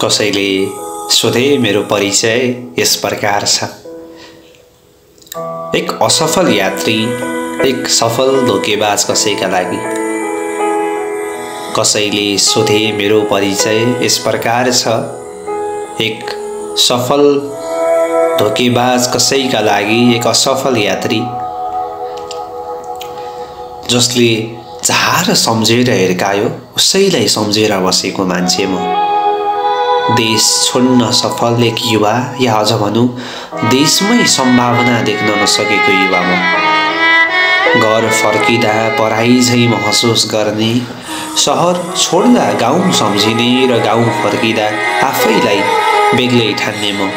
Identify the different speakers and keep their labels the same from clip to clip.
Speaker 1: कसैले सोधे मेरो परिचय यस प्रकार छ। एक असफल यात्री, एक सफल धोकेबाज कसैका लागि। कसैले सोधे मेरो परिचय यस प्रकार छ। एक सफल धोकेबाज कसैका लागि, एक असफल यात्री जसले झार सम्झेर हिर्कायो उसैलाई सम्झेर बसेको मान्छे म। देश छोड्न सफल एक युवा, या अझ भनौँ देशमै सम्भावना देख्न नसकेको युवा म। घर फर्किँदा पराई झैँ महसुस गर्ने, सहर छोड्दा गाउँ सम्झिने र गाउँ फर्किँदा आफैलाई बेग्लै ठान्ने म।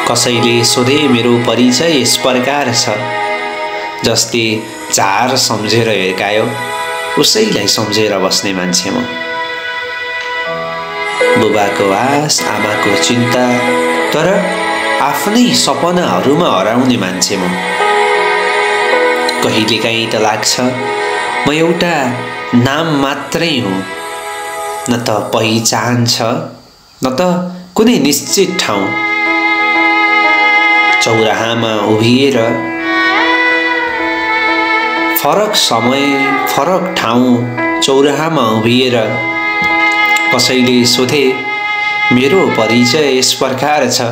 Speaker 1: कसैले सोधे मेरो परिचय यस प्रकार छ। जसले झार सम्झेर हिर्कायो उसैलाई सम्झेर बस्ने मान्छे म। बुबाको आस, आमाको चिन्ता, तर आफ्नै सपनाहरूमा हराउने मान्छे म। कहिलेकाहीँ त लाग्छ म एउटा नाम मात्रै हुँ, न त पहिचान छ न त कुनै निश्चित ठाउँ। चौराहामा उभिएर फरक समय फरक ठाउँ, चौराहामा उभिएर कसैले सोधे मेरो परिचय यस प्रकार छ।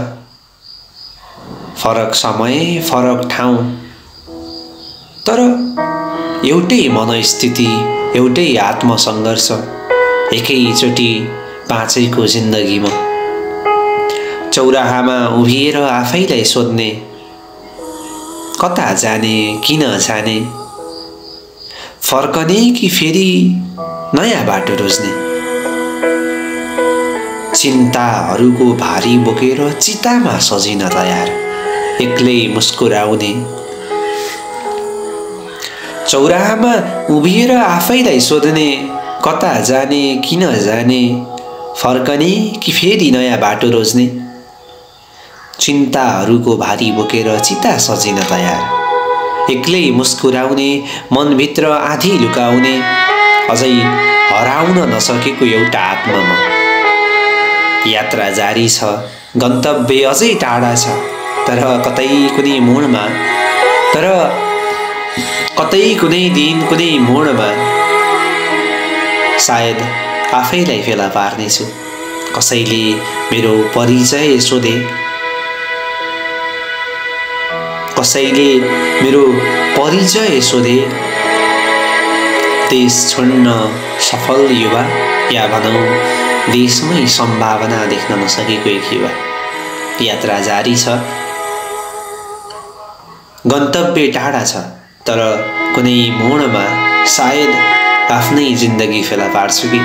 Speaker 1: फरक समय फरक ठाउँ, तर एउटै मनस्थिति, एउटै आत्मसङ्घर्ष, एकैचोटि बाँचेको जिन्दगीमा। चौराहामा उभिएर आफैलाई सोध्ने कता जाने, किन जाने, फर्कने कि फेरि नयाँ बाटो रोज्ने। चिन्ताहरूको भारी बोकेर चितामा सजिन तयार, एक्लै मुस्कुराउने। चौराहामा उभिएर आफैलाई सोध्ने कता जाने, किन जाने, फर्कने कि फेरि नयाँ बाटो रोज्ने। चिन्ताहरूको भारी बोकेर चिता सजिन तयार, एक्लै मुस्कुराउने, मनभित्र आधी लुकाउने, अझै हराउन नसकेको एउटा आत्मामा। यात्रा जारी छ, गन्तव्य अझै टाढा छ, तर कतै कुनै मोडमा, तर कतै कुनै दिन कुनै मोडमा सायद आफैलाई फेला पार्नेछु। कसैले मेरो परिचय सोधे, कसैले मेरो परिचय सोधे। देश छोड्न सफल युवा, या भनौँ देशमै सम्भावना देख्न नसकेको एक युवा। यात्रा जारी छ, गन्तव्य टाढा छ, तर कुनै मोडमा सायद आफ्नै जिन्दगी फेला पार्छु कि।